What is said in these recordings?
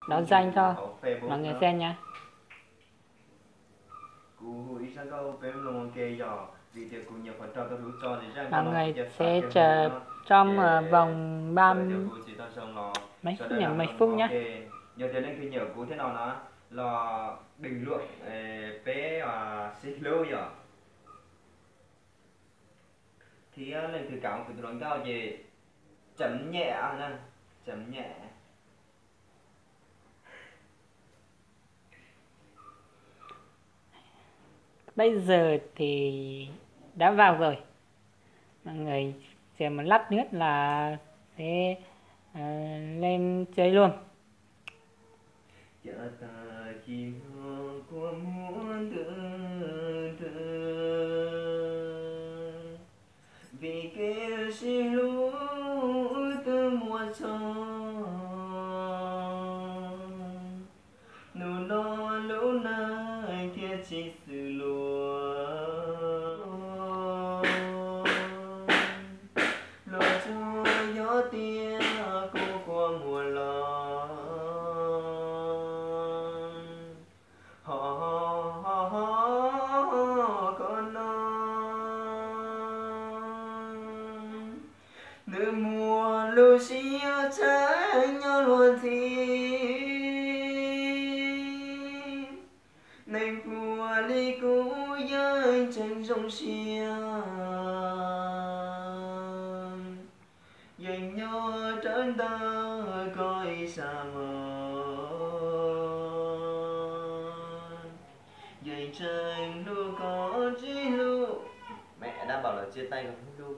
Đó danh cho mọi người xem nha. Kuv hu ib zaj nkauj peb mloog ua ke yog vim tias kuv nyuam qhuav raug tus hlub tso zaj nkauj no ces xav tias kuv tsis tau zoo los sawv daws los mloog ua ke. Yog tias leej twg nyiam kuv thiab no na, los bình luận peb sib hlub yom. Thiab leej twg kam kuv tus hluas nkauj ces chấm nhẹ na, chấm nhẹ. Bây giờ thì đã vào rồi. Mọi người chờ một lát nữa là sẽ ờ, lên chơi luôn. Chả ta chỉ lo của muốn từ từ. Vì kêu si lũ từ mùa xuân. Nus no lub neej thiaj tsis xws luag. Luag tsuas yog tias kuv kua muag los. Ho ho ho ko no. Nws muaj lub siab tshaj nyob luag ntxhi. Neeg puag li kuv yeej tseem zoo siab. Yeej nyob rawv ntawm koj ib sab mog. Yeej tseem hlub koj tsis hlub. Mẹ đã bảo là chia tay rồi không hlub.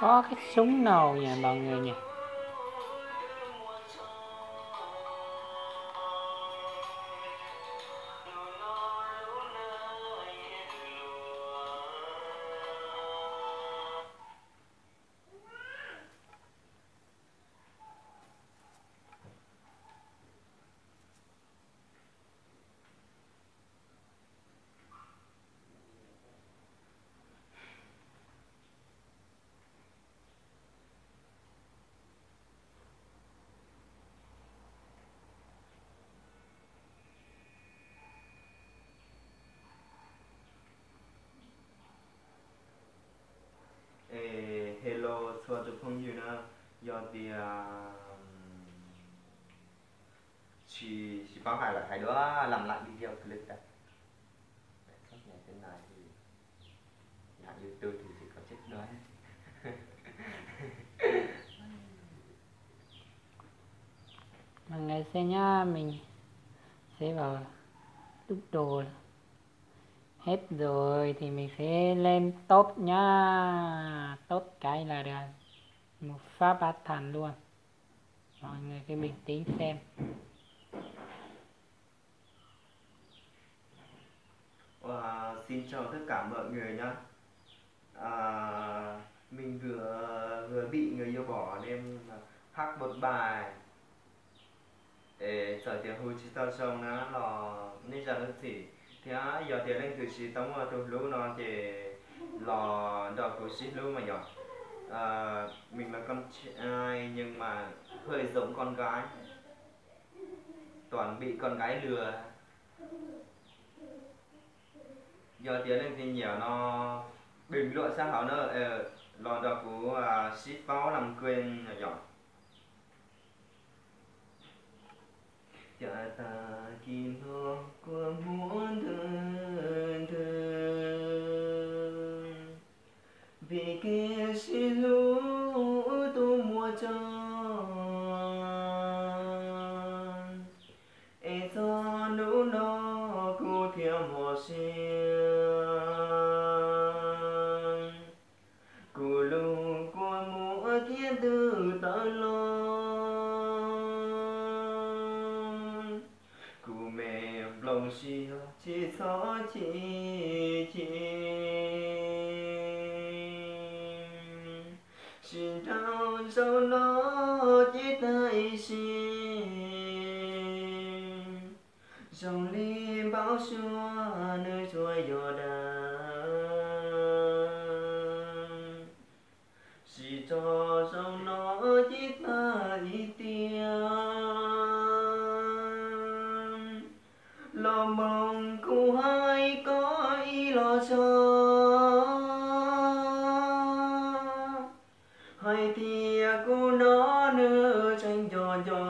Có cái súng nồi nha mọi người nha. Hello txhua tus phooj ywg na, yog tias tsis, tsis paub hais lawm hais dua làm lại video clip đã. Cái này thì làm YouTube thì chỉ có chết đuối. Mà ngày sẽ nhá, mình sẽ vào lục đồ. Hết rồi thì mình sẽ lên top nhá. Top cái là được. Một phát ba thành luôn. Mọi người cứ bình tĩnh xem. Ờ, xin chào tất cả mọi người nhé. À, mình vừa vừa bị người yêu bỏ nên hát một bài để txawm tias hu tsis tau zoo na los nej zam lub txim thiab yog tias leej twg tsis tau muaj tus hlub no ces los nrog kuv sib hlub mas yog. Ờ, mình là con trai nhưng mà hơi giống con gái. Toàn bị con gái lừa. Yog tias leej twg nyiam no bình luận sab hauv na, los nrog kuv sib paub làm quen yom. Chả ta chỉ lo của muốn từ từ. Vì kêu si lũ tus muaj tso. Es txog hnub no kuv thiaj mos siab. Kuv lub kua muag thiaj twb tawv los. Kuv me nplooj siab tsis txhob chim chim. Sim nrau zaum no ces tag ib sim, zoo li npau suav nws tsuas yog dag. Siv txog zaum no ces tag ib tiam, los mloog kuv hais koj ib los tso, hais tias kuv no nws tseem nco nco,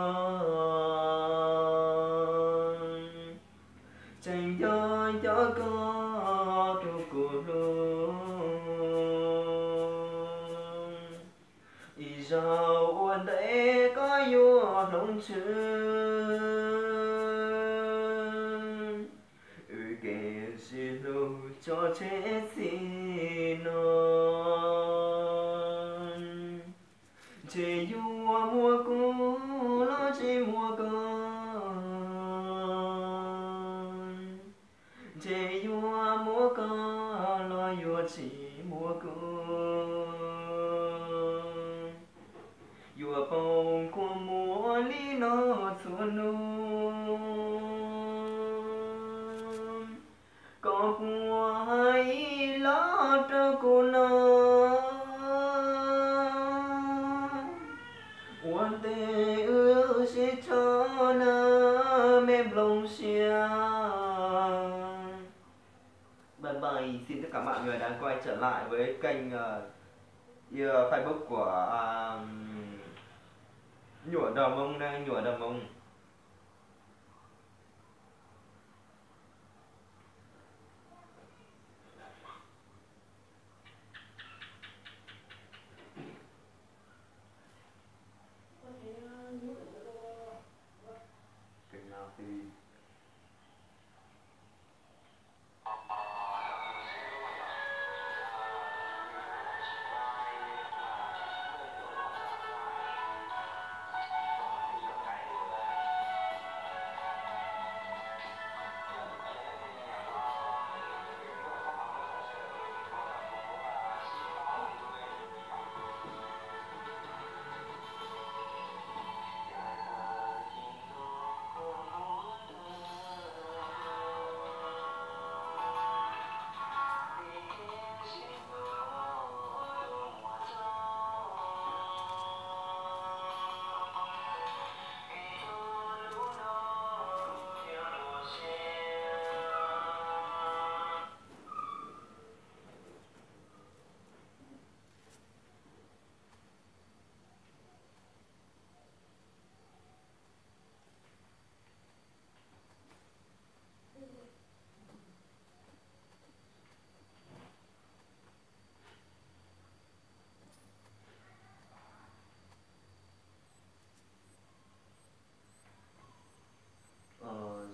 tseem nco nco koj tus kuv hlub. Ib zaug ua ntej koj yuav hloov tshwm, wb kev sib hlub tso tseg txij no. Ntshe yuav muab kuv los tsis muab koj, ntshe yuav muab koj los yuav tsis muab kuv. Yuav poob kua muag li no txhua hnub, koj puas hais los rau kuv no? Ua ntej wb sib tso na, me nplooj siab. Bye bye, xin tất cả mọi người đã quay trở lại với kênh, ờ, yêu Facebook của, à, Nhụa Dog Mông đây, Nhụa Dog Mông. Kênh Lao Phi.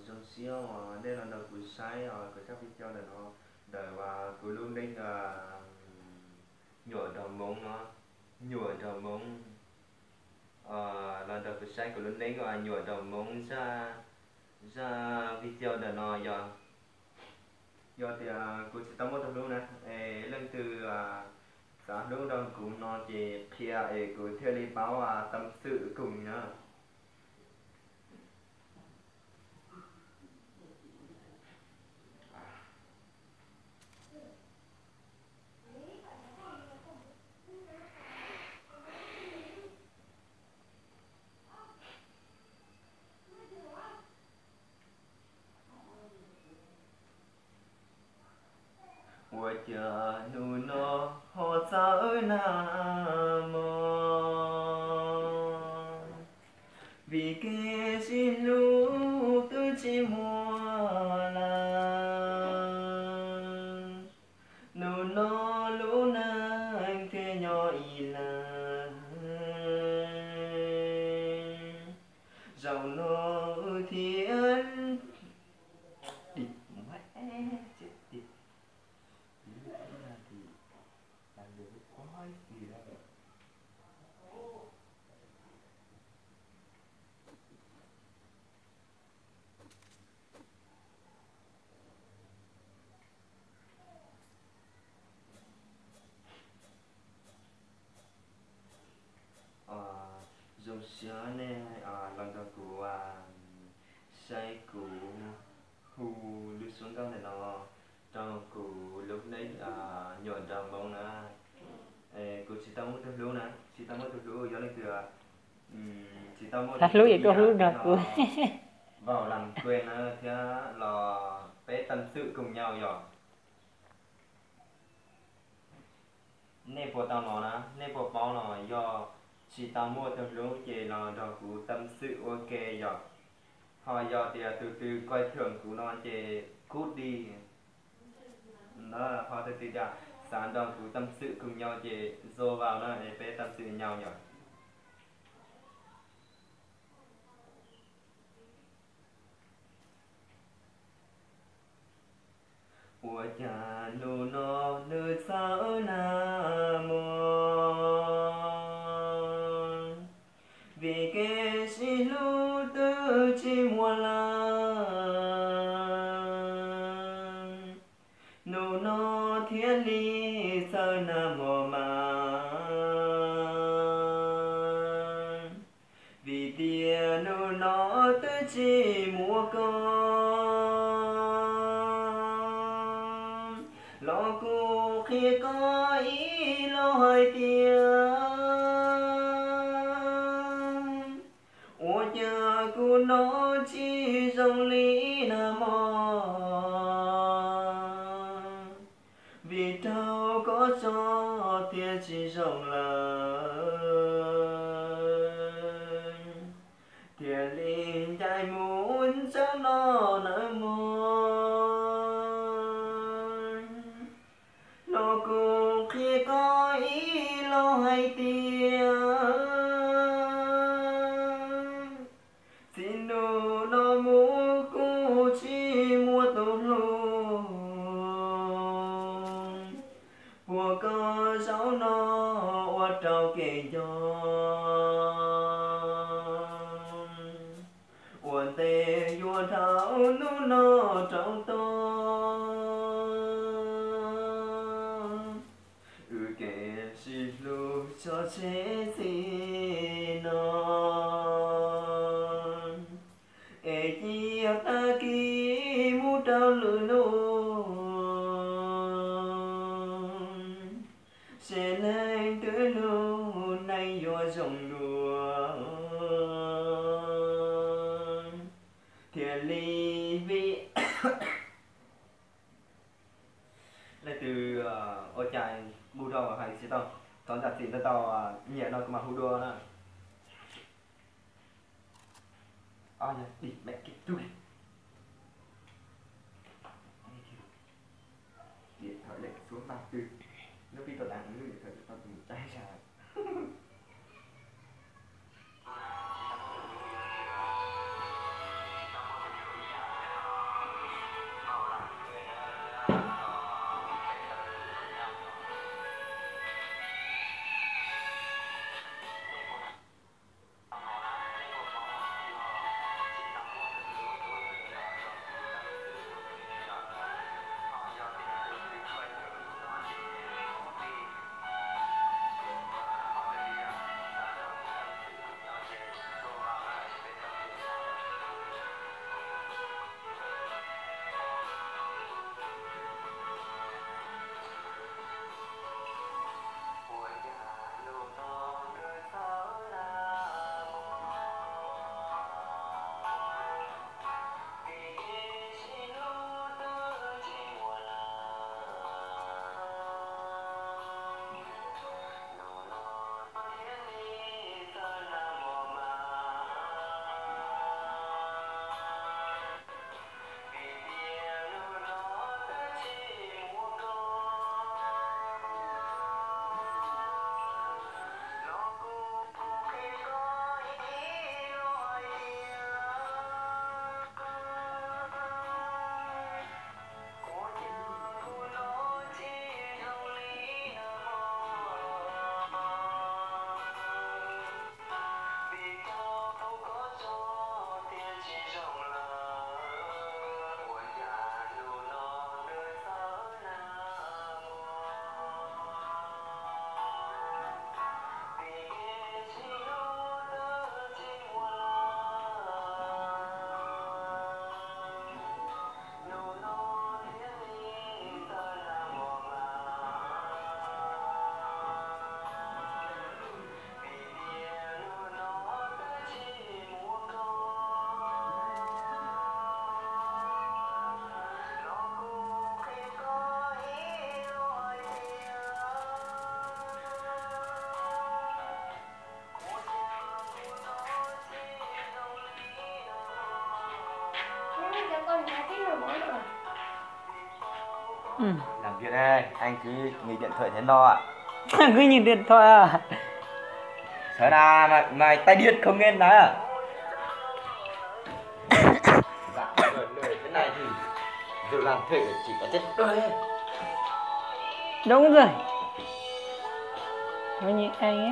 Zoo siab uas nej los nrog kuv saib kuv zaj video ntawm no, ntawm kuv lub neej Nyuam Dog Moov no, Nyuam Dog Moov. Los nrog kuv saib kuv lub neej Nyuam Dog Moov zaj, zaj video ntawm no yog, yog tias kuv tsis tau muaj tus hlub na, es leej twg xav hlub nrog kuv no ces qhia es kuv thiaj li paub tâm sự cùng na. Ua cas hnub no ho txawv nag hmo, vim kev sib hlub twb tsis muaj lawm. Hnub no lub neej thiaj nyob ib leeg, zaum no wb thiaj Zoo Los nrog kuv saib kuv hu lub suab nkauj ntawm no rau kuv lub neej nyuam nraug Hmoob na. Kuv tsis tau muaj tus hlub na, tsis tau muaj tus hlub, yog leej twg tsis tau muaj tus hlub ces hlub nrog kuv, vau lam kues na thiab los peb tâm sự cùng nhau yom. Nej puas tau hnov na, nej puas paub no, yog tsis tau muaj tus hlub ces los nrog kuv tâm sự ua ke yom. Ho yog tias tus twg coi thường kuv no ces cút đi. Ho tus twg tias xav nrog kuv tâm sự cùng nhau ces vô vào na, es peb tâm sự nhau yom. Ua cas hnub no nws txawv nag hmo, vim kev sib hlub twb tsis muaj lawm, hnub no thiaj li txawv nag hmo mas. Vim tias hnub no twb tsis muaj koj, los kuv qhia koj ib los hais tias, ua cas kuv hnov tsis zoo li nag hmo, vim raug koj tso thiaj tsis zoo lawm, thiaj li ncaim mus txog no nawb mog. Los kuv qhia koj ib los hais tias, txij hnub no mus kuv tsis muaj tus hlub, puas koj zaum no ua rau kev nco, ua ntej yuav dhau hnub no rau tod. Wb kev sib hlub tso tseg txij no, es cia tag kis mus rau lwm hnub, seb leej twg lub neej yuav zoo dua, thiaj li vim leej twg ua cas hu rau hais tsis tau, thov zam txim ntau ntau, nyiam no kuv mam hu dua na. Ôi, yog tim mẹ kiếp trước. Điện thoại lệnh xuống ba tư. Nó pin tao đang, nó điện thoại tao từng cháy ra. Làm việc đây, anh cứ nghịch điện thoại thế no ạ. Cứ nhìn điện thoại à? Sớ na, mày, mày tai điếc không nghe hả? Dạ, lười, lười thế này thì giờ làm thuê chỉ có chết đuối. Đúng rồi. Nói như anh ấy.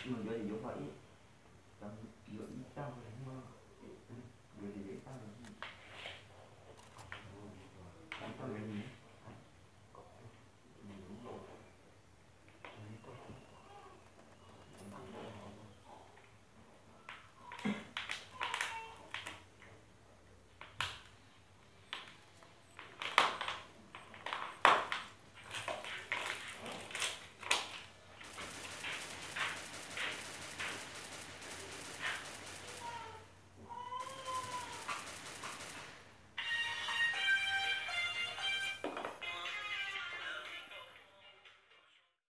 Yuav ib tag, yuav ib tag.